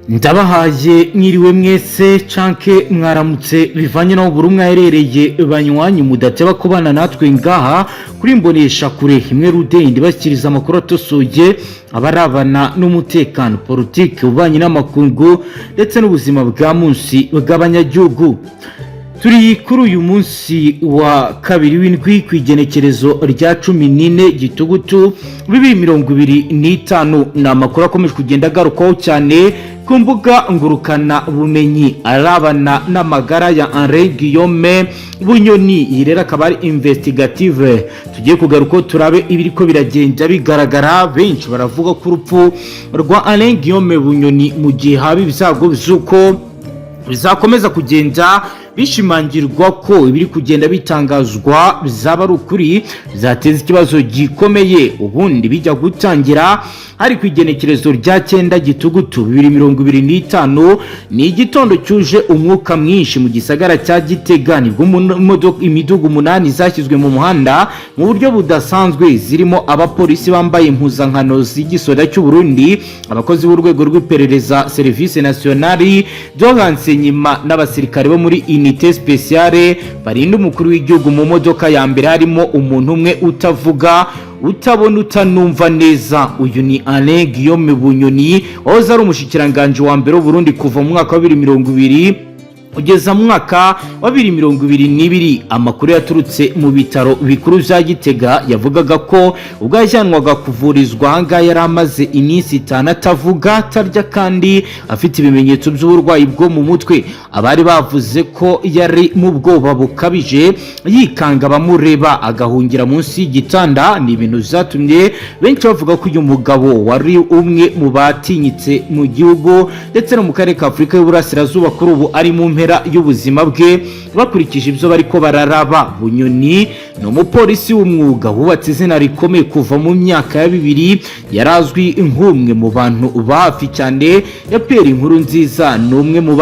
Ndabahaye mwiriwe mwese canke mwaramutse, bivanye naho buri umwe aherereye. Banywanyi mudateba kubana natwe ngaha kuri Mbonesha Kure imwe rudende, bashyikiriza amakuru atosoye abarabana n'umutekano, politiki, ububanyi n'amakungu ndetse n'ubuzima bwa munsi bw'abanyagihugu. Turi kuri uyu munsi wa kabiri w'indwi, ku igenekerezo rya 14 Gitugutu 2025. Ni amakuru akomeje kugenda agarukwaho cyane ku mbuga ngurukana bumenyi arabana n'amagara ya Alain Guillaume Bunyoni. Iyi rero akaba ari investigative tugiye kugaruka, turabe ibiriko biragenda bigaragara. Benshi baravuga ko urupfu rwa Alain Guillaume Bunyoni, mu gihe haba ibyago by'uko bizakomeza kugenda bishimangirwa ko ibiri kugenda bitangazwa bizaba ari ukuri, bizateza ikibazo gikomeye. Ubundi bijya gutangira hari ku igenekerezo rya 9 Gitugutu 2025. Ni igitondo cyuje umwuka mwinshi mu gisagara cya Gitega, nibwo imidugu umunani zashyizwe mu muhanda mu buryo budasanzwe, zirimo abapolisi bambaye impuzankano z'igisoda cy'u Burundi, abakozi b'urwego rw'iperereza, Service National de Renseignement, n'abasirikare bo muri unité spéciale barinda umukuru w'igihugu. Mu modoka ya mbere harimo umuntu umwe utavuga, utabona, utanumva neza. Uyu ni Alain Guillaume Bunyoni, wahoze ari umushikiranganji wa mbere w'Uburundi kuva mu mwaka wa 2020 kugeza mu mwaka wa 2022. Amakuru yaturutse mu bitaro bikuru bya Gitega yavugaga ko ubwo yajyanwaga kuvurizwa ahangaha yari amaze iminsi 5 atavuga, atarya kandi afite ibimenyetso by'uburwayi bwo mu mutwe. Abari bavuze ko yari mu bwoba bukabije, yikanga abamureba, agahungira munsi y'igitanda. Ni ibintu byatumye benshi bavuga ko uyu mugabo wari umwe mu batinyitse mu gihugu ndetse no mu karere ka Afurika y'Uburasirazuba, kuri ubu ari mu mpera y'ubuzima bwe, bakurikije ibyo bariko bararaba. Bunyoni ni umupolisi w'umwuga wubatse izina rikomeye kuva mu myaka ya 2000. Yarazwi nk'umwe mu bantu ba hafi cyane ya Pierre Nkurunziza. Ni umwe mu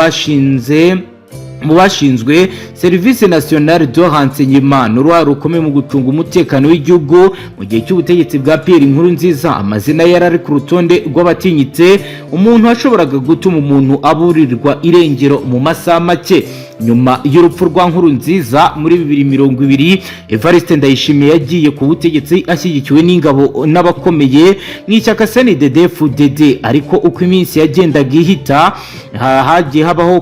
bashinzwe Service National de Renseignement, n'uruhare rukomeye mu gucunga umutekano w'igihugu mu gihe cy'ubutegetsi bwa Pierre Nkurunziza. Amazina yari ari ku rutonde rw'abatinyitse, umuntu washoboraga gutuma umuntu aburirwa irengero mu masaha make. Nyuma y'urupfu rwa Nkurunziza muri 2020, Evariste Ndayishimiye yagiye ku butegetsi ashyigikiwe n'ingabo n'abakomeye mu ishyaka CNDD-FDD. Ariko uko iminsi yagendaga ihita, hagiye habaho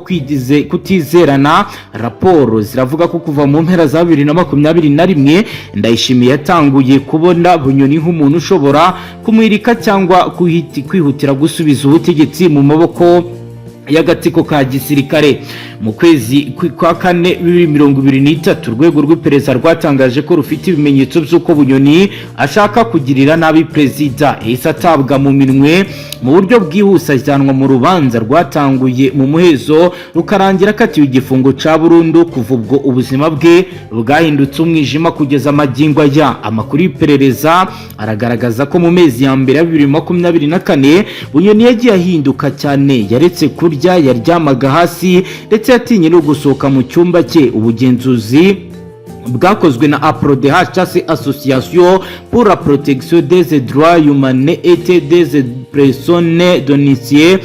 kutizerana. Raporo ziravuga ko kuva mu mpera za 2021, Ndayishimiye yatanguye kubona Bunyoni nk'umuntu ushobora kumwirika cyangwa kwihutira gusubiza ubutegetsi mu maboko y'agatsiko ka gisirikare. Mu kwezi kwa kane 2023, urwego rw'iperereza rwatangaje ko rufite ibimenyetso by'uko Bunyoni ashaka kugirira nabi perezida. Yahise atabwa mu minwe mu buryo bwihuse, ajyanwa mu rubanza rwatanguye mu muhezo, rukarangira akatiwe igifungo ca burundu. Kuva ubwo ubuzima bwe bwahindutse umwijima kugeza amagingo aya. Amakuru y'iperereza aragaragaza ko mu mezi ya mbere ya 2024, Bunyoni yagiye ahinduka cyane. Yaretse kurya, yaryamaga hasi, ndetse yatinye no gusohoka mu cyumba cye. Ubugenzuzi bwakozwe na APRODH, cyangwa se Association pour la protection des droits humains et des personnes détenues,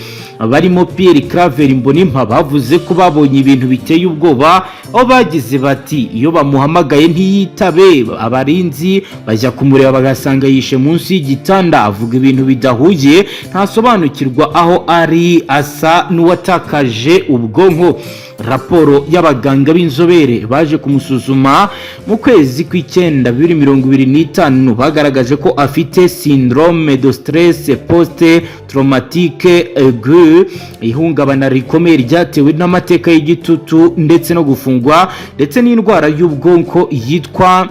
barimo Pierre Claver Mbonimpa, bavuze ko babonye ibintu biteye ubwoba, aho bagize bati: "Iyo bamuhamagaye ntiyitabe, abarinzi bajya kumureba bagasanga yishe munsi y'igitanda, avuga ibintu bidahuye, ntasobanukirwa aho ari, asa n'uwatakaje ubwonko." Raporo y'abaganga b'inzobere baje kumusuzuma mu kwezi kw'icyenda 2025 bagaragaje ko afite syndrome de stress post traumatique aigu, ihungabana rikomeye ryatewe n'amateka y'igitutu ndetse no gufungwa, ndetse n'indwara y'ubwonko yitwa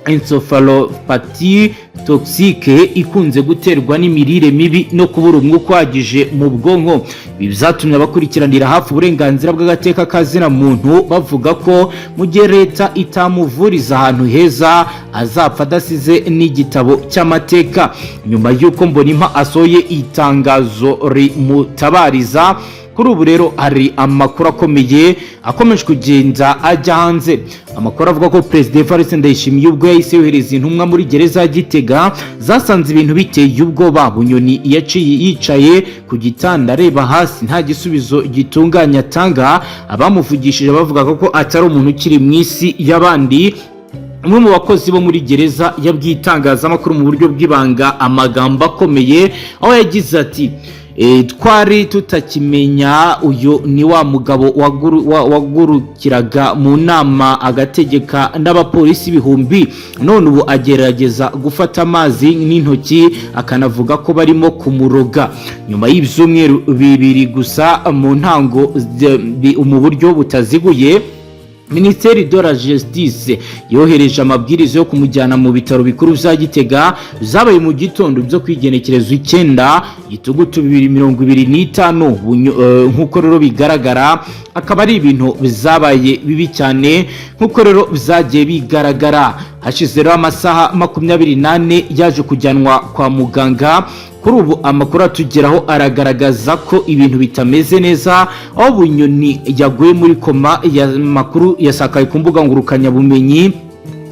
encéphalopathie toxique, ikunze guterwa n'imirire mibi no kubura umwuka uhagije mu bwonko. Ibi byatumye abakurikiranira hafi uburenganzira bw'agateka kazina muntu bavuga ko mu gihe leta itamuvuriza ahantu heza, azapfa adasize n'igitabo cy'amateka. Nyuma y'uko Mbonimpa asohoye itangazo rimutabariza Kuri ubu rero hari amakuru akomeye akomeje kugenda ajya hanze, amakuru avuga ko Perezida Evariste Ndayishimiye ubwo yahise yohereza intumwa muri gereza ya Gitega, zasanze ibintu biteye ubwoba. Bunyoni yaciye yicaye ku gitanda areba hasi, nta gisubizo gitunganye atanga. Abamuvugishije bavuga ko atari umuntu ukiri mu isi y'abandi. Umwe mu bakozi bo muri gereza yabwiye itangazamakuru mu buryo bw'ibanga amagambo akomeye, aho yagize ati: "Twari tutakimenya, uyu ni wa mugabo wagurukiraga mu nama agategeka n'abapolisi ibihumbi? None ubu agerageza gufata amazi n'intoki, akanavuga ko barimo kumuroga." Nyuma y'ibyumweru 2 gusa, mu ntango mu buryo butaziguye, Minisiteri de la Justice yohereje amabwiriza yo kumujyana mu bitaro bikuru bya Gitega. Zabaye mu gitondo byo kwigenekerezo 9 Gitugutu 2025. Nk'uko rero bigaragara, akaba ari ibintu bizabaye bibi cyane. Nk'uko rero byagiye bigaragara, hashize rero amasaha 24 yaje kujyanwa kwa muganga. Kuri ubu amakuru atugeraho aragaragaza ko ibintu bitameze neza, aho Bunyoni yaguye muri koma. Ya makuru yasakaye ku mbuga ngurukanyabumenyi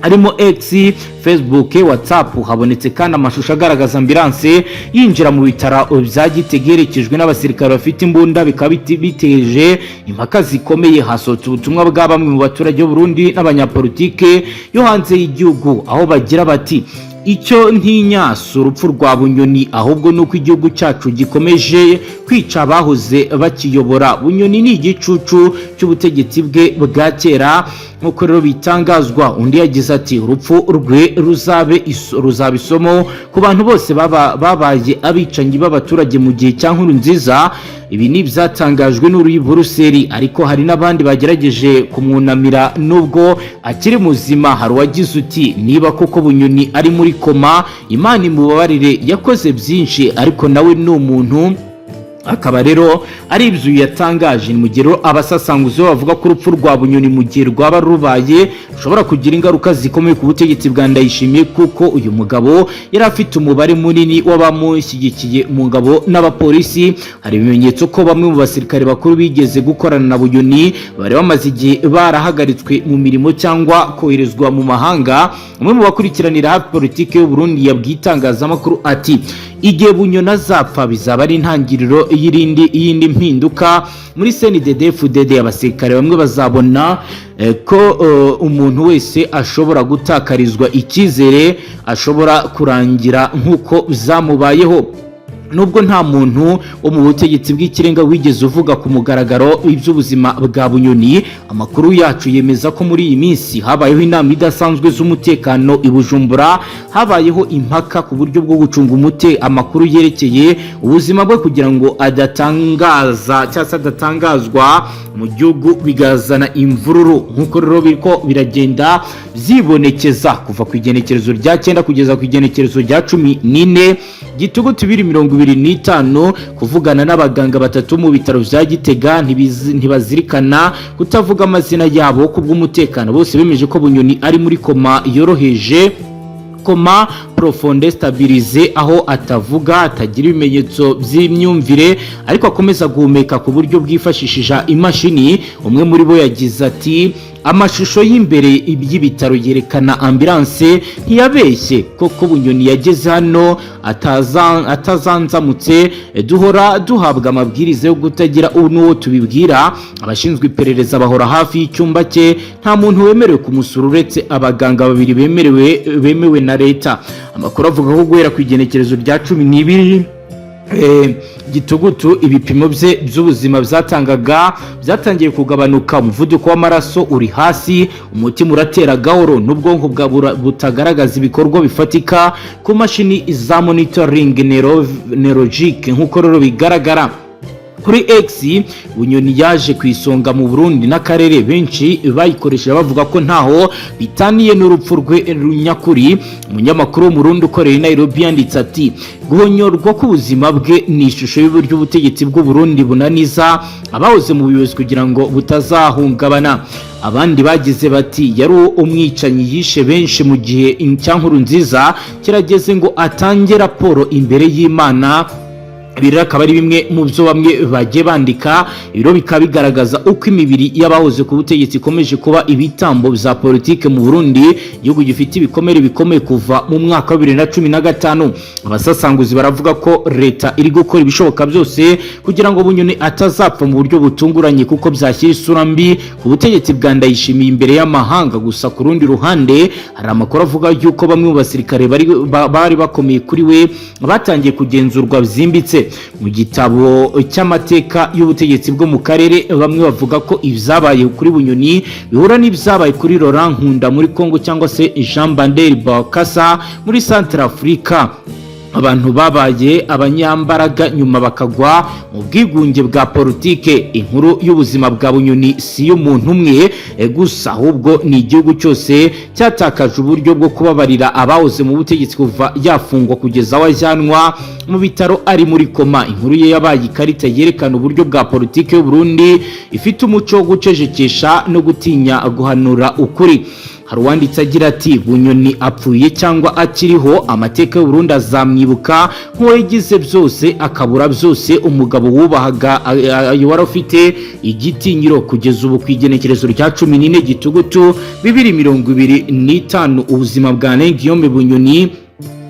harimo X, Facebook, WhatsApp. Habonetse kandi amashusho agaragaza ambulance yinjira mu bitaro bya Gitega iherekejwe n'abasirikare bafite imbunda, bikaba biteje impaka zikomeye. Hasohotse ubutumwa bwa bamwe mu baturage b'u Burundi n'abanyapolitike yo hanze y'igihugu, aho bagira bati: "Icyo ntinya si urupfu rwa Bunyoni, ahubwo ni uko igihugu cyacu gikomeje kwica abahoze bakiyobora. Bunyoni ni igicucu cy'ubutegetsi bwe bwa kera." Nk'uko rero bitangazwa, undi yagize ati: "Urupfu rwe ruzaba isomo ku bantu bose babaye abicanyi b'abaturage mu gihe cya Nkurunziza." Ibi ni ibyatangajwe n'uri Buruseli, ariko hari n'abandi bagerageje kumwunamira nubwo akiri muzima. Hari uwagize uti: "Niba koko Bunyoni ari muri koma, Imana imubabarire, yakoze byinshi ariko nawe ni umuntu." Akaba rero ari ibyo yatangaje. Ni mu gihe rero abasasanguzi bo bavuga ko urupfu rwa Bunyoni, mu gihe rwaba rubaye, rushobora kugira ingaruka zikomeye ku butegetsi bwa Ndayishimiye, kuko uyu mugabo yari afite umubare munini w'abamushyigikiye mu ngabo n'abapolisi. Hari ibimenyetso ko bamwe mu basirikare bakuru bigeze gukorana na Bunyoni bari bamaze igihe barahagaritswe mu mirimo cyangwa koherezwa mu mahanga. Umwe mu bakurikiranira hafi politiki y'u Burundi yabwiye itangazamakuru ati: "Igihe Bunyoni azapfa, bizaba ari intangiriro y'indi mpinduka muri CNDD-FDD. Abasirikare bamwe bazabona ko umuntu wese ashobora gutakarizwa icyizere, ashobora kurangira nk'uko byamubayeho." Nubwo nta muntu wo mu butegetsi bw'ikirenga wigeze uvuga ku mugaragaro iby'ubuzima bwa Bunyoni, amakuru yacu yemeza ko muri iyi minsi habayeho inama idasanzwe z'umutekano i Bujumbura. Habayeho impaka ku buryo bwo gucunga umute amakuru yerekeye ubuzima bwe, kugira ngo adatangaza cyangwa se adatangazwa mu gihugu bigazana imvururu. Nk'uko rero biriko biragenda byibonekeza, kuva ku igenekerezo rya 9 kugeza ku igenekerezo rya 14 Gitugutu 2025, kuvugana n'abaganga batatu mu bitaro bya Gitega ntibazirikana kutavuga amazina yabo ku bw'umutekano, bose bemeje ko Bunyoni ari muri koma yoroheje, coma profonde stabilisée, aho atavuga, atagira ibimenyetso by'imyumvire, ariko akomeza guhumeka ku buryo bwifashishije imashini. Umwe muri bo yagize ati: "Amashusho y'imbere y'ibitaro yerekana ambulance ntiyabeshye koko. Bunyoni yageze hano atazanzamutse. Duhora duhabwa amabwiriza yo kutagira n'uwo tubibwira. Abashinzwe iperereza bahora hafi y'icyumba cye. Nta muntu wemerewe kumusura uretse abaganga babiri bemewe na leta." Amakuru avuga ko guhera ku igenekerezo rya 12 Gitugutu, ibipimo bye by'ubuzima byatangiye kugabanuka. Umuvuduko w'amaraso uri hasi, umutima uratera gahoro, n'ubwonko butagaragaza ibikorwa bifatika ku mashini za monitoring neurologique. Nk'uko rero bigaragara, kuri X Bunyoni yaje ku isonga mu Burundi n'akarere. Benshi bayikoresheje bavuga ko ntaho bitaniye n'urupfu rwe nyakuri. Umunyamakuru w'Umurundi ukorera i Nairobi yanditse ati: "Guhonyorwa k'ubuzima bwe ni ishusho y'uburyo ubutegetsi bw'u Burundi bunaniza abahoze mu buyobozi kugira ngo butazahungabana." Abandi bagize bati: "Yari umwicanyi, yishe benshi mu gihe cya Nkurunziza. Kirageze ngo atange raporo imbere y'Imana." Ibi rero akaba ari bimwe mu byo bamwe bagiye bandika. Ibiro bikaba bigaragaza uko imibiri y'abahoze ku butegetsi ikomeje kuba ibitambo bya politike mu Burundi, igihugu gifite ibikomere bikomeye kuva mu mwaka wa 2015. Abasasanguzi baravuga ko leta iri gukora ibishoboka byose kugira ngo Bunyoni atazapfa mu buryo butunguranye, kuko byashyira isura mbi ku butegetsi bwa Ndayishimiye imbere y'amahanga. Gusa ku rundi ruhande, hari amakuru avuga yuko bamwe mu basirikare bari bakomeye kuri we batangiye kugenzurwa byimbitse mu gitabo cy'amateka y'ubutegetsi bwo mu karere. Bamwe bavuga ko ibyabaye kuri Bunyoni bihura n'ibyabaye kuri Laurent Nkunda muri Congo cyangwa se Jean Bedel Bokassa muri Centrafrica, abantu babaye abanyambaraga nyuma bakagwa mu bwigunge bwa politike. Inkuru y'ubuzima bwa Bunyoni si iy'umuntu umwe gusa, ahubwo ni igihugu cyose cyatakaje uburyo bwo kubabarira abahoze mu butegetsi. Kuva yafungwa kugeza aho ajyanwa mu bitaro ari muri koma, inkuru ye yabaye ikarita yerekana uburyo bwa politike y'u Burundi ifite umuco wo gucecekesha no gutinya guhanura ukuri. Hari uwanditse agira ati: "Bunyoni apfuye cyangwa akiriho, amateka y'u Burundi azamwibuka nk'uwagize byose akabura byose, umugabo wubahaga, wari ufite igitinyiro." Kugeza ubu, ku igenekerezo rya 14 Gitugutu 2025, ubuzima bwa Guillaume Bunyoni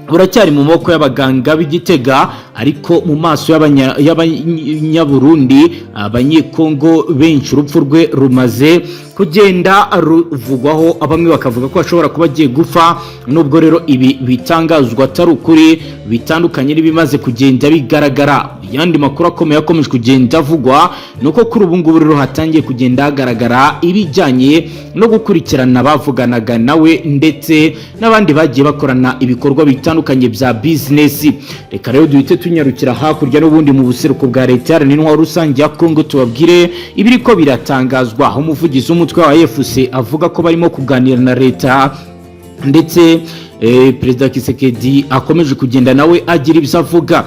buracyari mu maboko y'abaganga b'Igitega, ariko mu maso y'Abanyaburundi, Abanyekongo benshi, urupfu rwe rumaze kugenda ruvugwaho. Bamwe bakavuga ko ashobora kuba agiye gupfa, nubwo rero ibi bitangazwa atari ukuri, bitandukanye n'ibimaze kugenda bigaragara. Yandi makuru akomeye akomeje kugenda avugwa ni uko kuri ubu ngubu rero hatangiye kugenda hagaragara ibijyanye no gukurikirana bavuganaga nawe ndetse n'abandi bagiye bakorana ibikorwa bitandukanye bya bizinesi. Reka rero duhite tunyarukira hakurya n'ubundi mu buseruko bwa Leta Iharanira Intwaro Rusange ya Kongo, tubabwire ibiri ko biratangazwa, aho umuvugizi w'umutwe wa AFC avuga ko barimo kuganira na leta, ndetse Perezida Tshisekedi akomeje kugenda nawe agira ibyo avuga.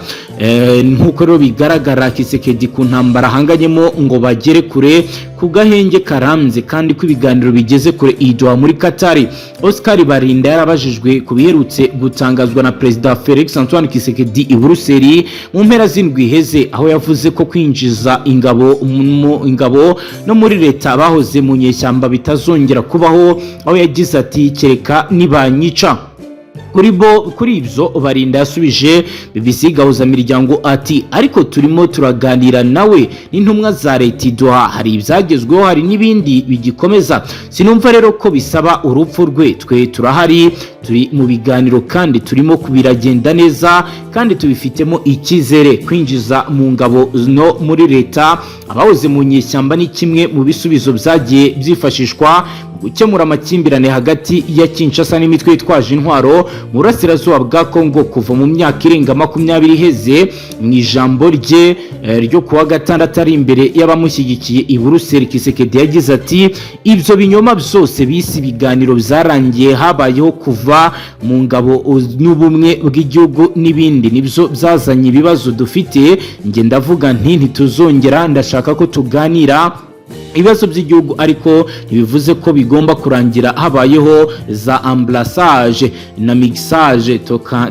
Nk'uko rero bigaragara, Tshisekedi ku ntambara ahanganyemo ngo bagere kure ku gahenge karambye, kandi ko ibiganiro bigeze kure i Doha muri Qatar. Oscar Barinda yarabajijwe ku biherutse gutangazwa na Perezida Felix Antoine Tshisekedi i Buruseli mu mpera z'indwi iheze, aho yavuze ko kwinjiza ingabo no muri leta bahoze mu nyeshyamba bitazongera kubaho, aho yagize ati: "Kereka nibanyica." Kuri bo, kuri ibyo, Barinda yasubije BBC Gahuza Miryango ati: "Ariko turimo turaganira nawe n'intumwa za leta i Doha, hari ibyagezweho, hari n'ibindi bigikomeza. Sinumva rero ko bisaba urupfu rwe. Twe turahari, turi mu biganiro kandi turimo kubiragenda neza kandi tubifitemo icyizere. Kwinjiza mu ngabo no muri leta abahoze mu nyeshyamba ni kimwe mu bisubizo byagiye byifashishwa gukemura amakimbirane hagati ya Kinshasa n'imitwe yitwaje intwaro mu burasirazuba bwa Kongo kuva mu myaka irenga 20 iheze." Mu ijambo rye ryo kuwa gatandatu ari imbere y'abamushyigikiye i Buruseli, Tshisekedi yagize ati: "Ibyo binyoma byose bise ibiganiro byarangiye, habayeho kuva mu ngabo n'ubumwe bw'igihugu n'ibindi, nibyo byazanye ibibazo dufite. Njye ndavuga nti ntituzongera, ndashaka ko tuganira ibibazo by'igihugu, ariko ntibivuze ko bigomba kurangira habayeho za embrassage na mixage,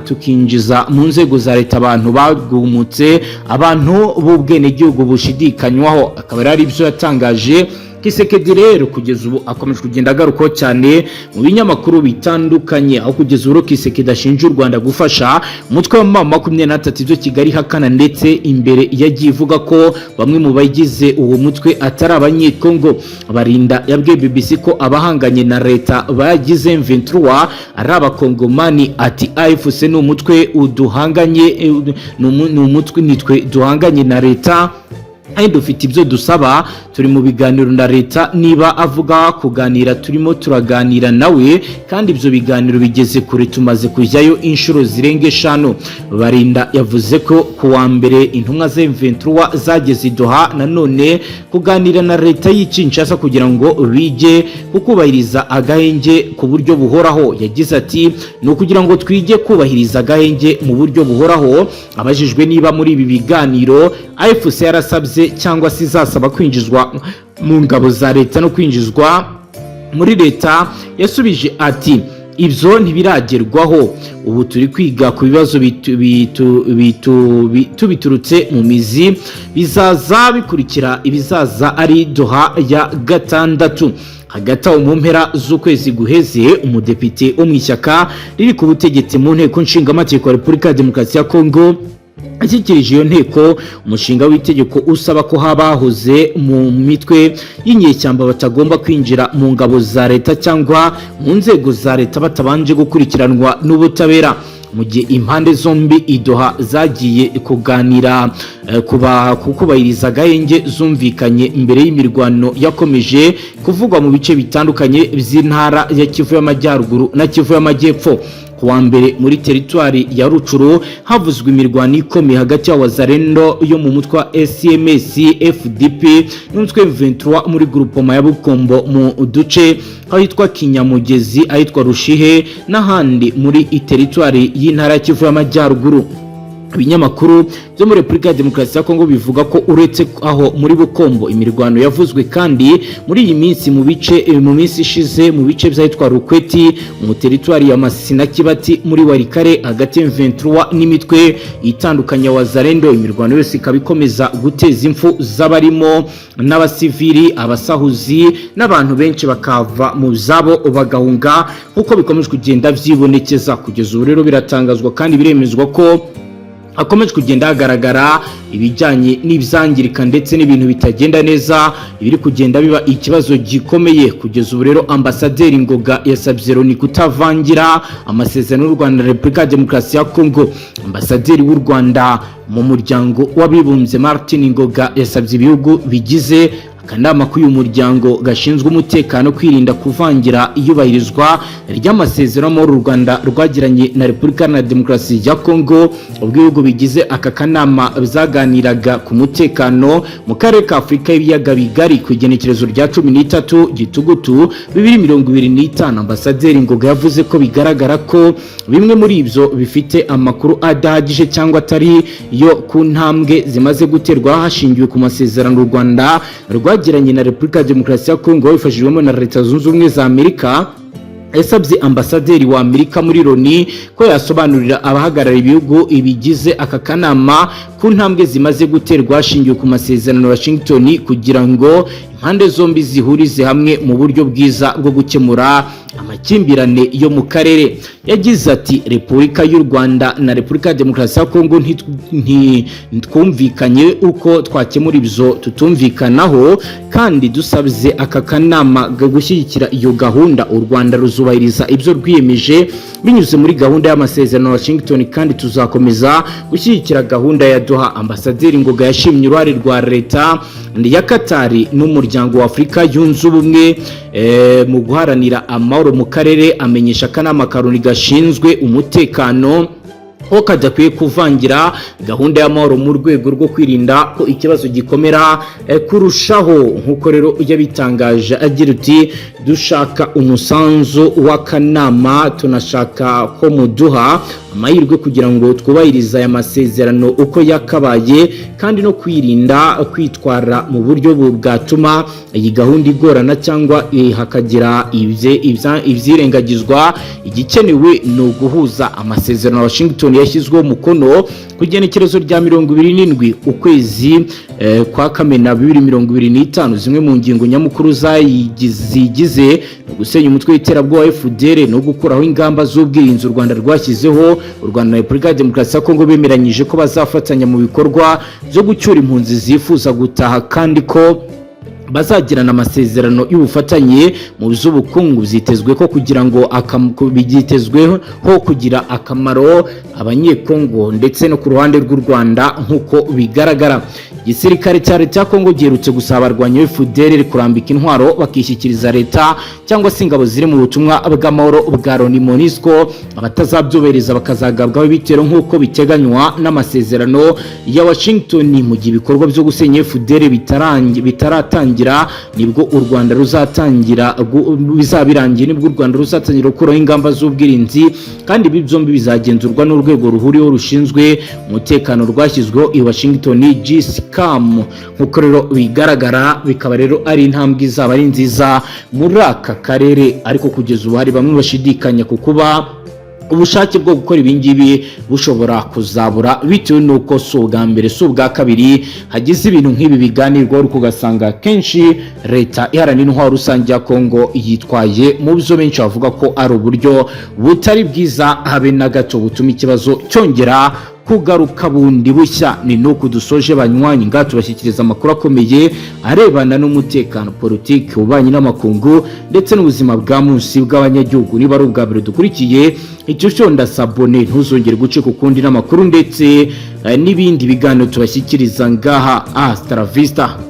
tukinjiza mu nzego za leta abantu bagumutse, abantu b'ubwenegihugu bushidikanywaho." Akaba ari ibyo yatangaje. Tshisekedi rero kugeza ubu akomeje kugenda agarukaho cyane mu binyamakuru bitandukanye, aho kugeza ubu Tshisekedi ashinja u Rwanda gufasha umutwe wa M23, ibyo Kigali ihakana, ndetse imbere yagiye ivuga ko bamwe mu bagize uwo mutwe atari Abanyekongo. Barinda yabwiye BBC ko abahanganye na leta bagize M23 ari Abakongomani, ati: "AFC ni umutwe uduhanganye, ni umutwe, nitwe duhanganye na leta kandi dufite ibyo dusaba. Turi mu biganiro na leta. Niba avuga kuganira, turimo turaganira nawe kandi ibyo biganiro bigeze kure, tumaze kujyayo inshuro zirenga eshanu." Barinda yavuze ko ku wa mbere intumwa za M23 zageze i Doha nanone kuganira na leta y'i Kinshasa kugira ngo bige kukubahiriza agahenge ku buryo buhoraho. Yagize ati: "Ni ukugira ngo twige kubahiriza agahenge mu buryo buhoraho." Abajijwe niba muri ibi biganiro AFC yarasabye cyangwa se izasaba kwinjizwa mu ngabo za leta no kwinjizwa muri leta, yasubije ati: Ibyo ntibiragerwaho. Ubu turi kwiga ku bibazo tubiturutse mu mizi. Bizaza bikurikira ibizaza ari Doha ya gatandatu. Hagati aho, mu mpera z'ukwezi guheze, umudepite wo mu ishyaka riri ku butegetsi mu Nteko Nshingamategeko ya Repubulika ya Demokarasi ya Kongo ashyikirije iyo nteko umushinga w'itegeko usaba ko habahoze mu mitwe y'inyeshyamba batagomba kwinjira mu ngabo za leta cyangwa mu nzego za leta batabanje gukurikiranwa n'ubutabera. Mu gihe impande zombi i Doha zagiye kuganira ku kubahiriza agahenge zumvikanye mbere y'imirwano yakomeje kuvugwa mu bice bitandukanye by'intara ya Kivu y'Amajyaruguru na Kivu y'Amajyepfo. Ku wa mbere, muri teritwari ya Rutshuru havuzwe imirwano ikomeye hagati ya Wazalendo yo mu mutwe wa SMS FDP n'umutwe M23 muri grupoma ya Bukombo, mu duce ahitwa Kinyamugezi, ahitwa Rushihe n'ahandi muri teritwari y'intara ya Kivu y'Amajyaruguru. Ibinyamakuru byo muri Repubulika ya Demokarasi ya Kongo bivuga ko uretse aho muri Bukombo, imirwano yavuzwe kandi muri iyi minsi mu bice mu minsi ishize mu bice by'ahitwa Rukweti mu teritwari ya Masisi na Kibati muri Walikale, hagati ya M23 n'imitwe itandukanye ya Wazalendo. Imirwano yose ikaba ikomeza guteza impfu z'abarimo n'abasivili, abasahuzi n'abantu benshi bakava mu zabo bagahunga, nk'uko bikomeje kugenda vyibonekeza. Kugeza ubu rero biratangazwa kandi biremezwa ko hakomeje kugenda hagaragara ibijyanye n'ibyangirika ndetse n'ibintu bitagenda neza, ibiri kugenda biba ikibazo gikomeye. Kugeza ubu rero, Ambasaderi Ngoga yasabye Loni kutavangira amasezerano y'u Rwanda na Repubulika ya Demokarasi ya Kongo. Ambasaderi w'u Rwanda mu Muryango w'Abibumbye, Martin Ngoga, yasabye ibihugu bigize akanama k'uyu muryango gashinzwe umutekano kwirinda kuvangira iyubahirizwa ry'amasezerano y'amahoro u Rwanda rwagiranye na Repubulika Iharanira Demokarasi ya Kongo. Ubwo ibihugu bigize aka kanama byaganiraga ku mutekano mu karere ka Afurika y'Ibiyaga Bigari ku igenekerezo rya 13 Gitugutu 2025, Ambasaderi Ngoga yavuze ko bigaragara ko bimwe muri ibyo bifite amakuru adahagije cyangwa atari yo ku ntambwe zimaze guterwa hashingiwe ku masezerano u Rwanda rwagiranye na Repubulika ya Demokarasi ya Kongo babifashijwemo na Leta Zunze Ubumwe za Amerika. Yasabye ambasaderi wa Amerika muri Loni ko yasobanurira abahagarariye ibihugu ibigize aka kanama ku ntambwe zimaze guterwa hashingiwe ku masezerano ya Washington, kugira ngo impande zombi zihurize hamwe mu buryo bwiza bwo gukemura amakimbirane yo mu karere. Yagize ati: "Repubulika y'u Rwanda na Repubulika ya Demokarasi ya Kongo ntitwumvikanye uko twakemura ibyo tutumvikanaho, kandi dusabye aka kanama gushyigikira iyo gahunda. U Rwanda ruzubahiriza ibyo rwiyemeje binyuze muri gahunda y'amasezerano ya Washington, kandi tuzakomeza gushyigikira gahunda ya Doha." Ambasaderi Ngoga yashimye uruhare rwa leta ya Katari n'Umuryango wa Afurika Yunze Ubumwe mu guharanira amahoro mu karere, amenyesha akanama ka Loni gashinzwe umutekano ko kadakwiye kuvangira gahunda y'amahoro mu rwego rwo kwirinda ko ikibazo gikomera kurushaho. Nk'uko rero yabitangaje agira uti: "Dushaka umusanzu w'akanama, tunashaka ko muduha amahirwe kugira ngo twubahirize aya masezerano uko yakabaye, kandi no kwirinda kwitwara mu buryo bwatuma iyi gahunda igorana cyangwa hakagira ibyirengagizwa. Igikenewe ni uguhuza amasezerano ya Washington yashyizweho umukono ku igenekerezo rya 27 ukwezi kwa Kamena 2025. Zimwe mu ngingo nyamukuru zigize ni ugusenya umutwe w'iterabwoba FDLR no gukuraho ingamba z'ubwirinzi u Rwanda rwashyizeho. U Rwanda na Repubulika ya Demokarasi ya Kongo bemeranyije ko bazafatanya mu bikorwa byo gucyura impunzi zifuza gutaha, kandi ko bazagirana amasezerano y'ubufatanye mu by'ubukungu. Byitezwe ko kugira ngo byitezweho kugira akamaro Abanyekongo ndetse no ku ruhande rw'u Rwanda." Nk'uko bigaragara, igisirikare cya leta ya Kongo giherutse gusaba abarwanyi FDLR kurambika intwaro bakishyikiriza leta cyangwa se ingabo ziri mu butumwa bw'amahoro bwa Loni, MONUSCO, abatazabyubahiriza bakazagabwaho ibitero nk'uko biteganywa n'amasezerano ya Washington. Mu gihe ibikorwa byo gusenya FDLR bitaratangira, nibwo u Rwanda ruzatangira, bizaba birangiye nibwo u Rwanda ruzatangira gukuraho ingamba z'ubwirinzi, kandi ibi byombi bizagenzurwa n'urwego ruhuriweho rushinzwe umutekano rwashyizweho i Washington, GSK. Welcome. Nk'uko rero bigaragara, bikaba rero ari intambwe izaba ari nziza muri aka karere, ariko kugeza ubu hari bamwe bashidikanya ku kuba ubushake bwo gukora ibingibi bushobora kuzabura, bitewe n'uko si ubwa mbere, si ubwa kabiri hagize ibintu nk'ibi biganirwaho, ariko ugasanga kenshi Leta Iharanira Intwaro Rusange ya Kongo yitwaye mu byo benshi bavuga ko ari uburyo butari bwiza habe na gato, butuma ikibazo cyongera kugaruka bundi bushya. Ni nuku dusoje, banywanyi. Ngaha tubashyikiriza amakuru akomeye arebana n'umutekano, politiki, ububanyi n'amakungu ndetse n'ubuzima bwa munsi bw'abanyagihugu. Niba ari ubwa mbere dukurikiye, icyo fyonda s'abonner, ntuzongere gucika ukundi n'amakuru ndetse n'ibindi biganiro tubashyikiriza ngaha. Hasta la vista.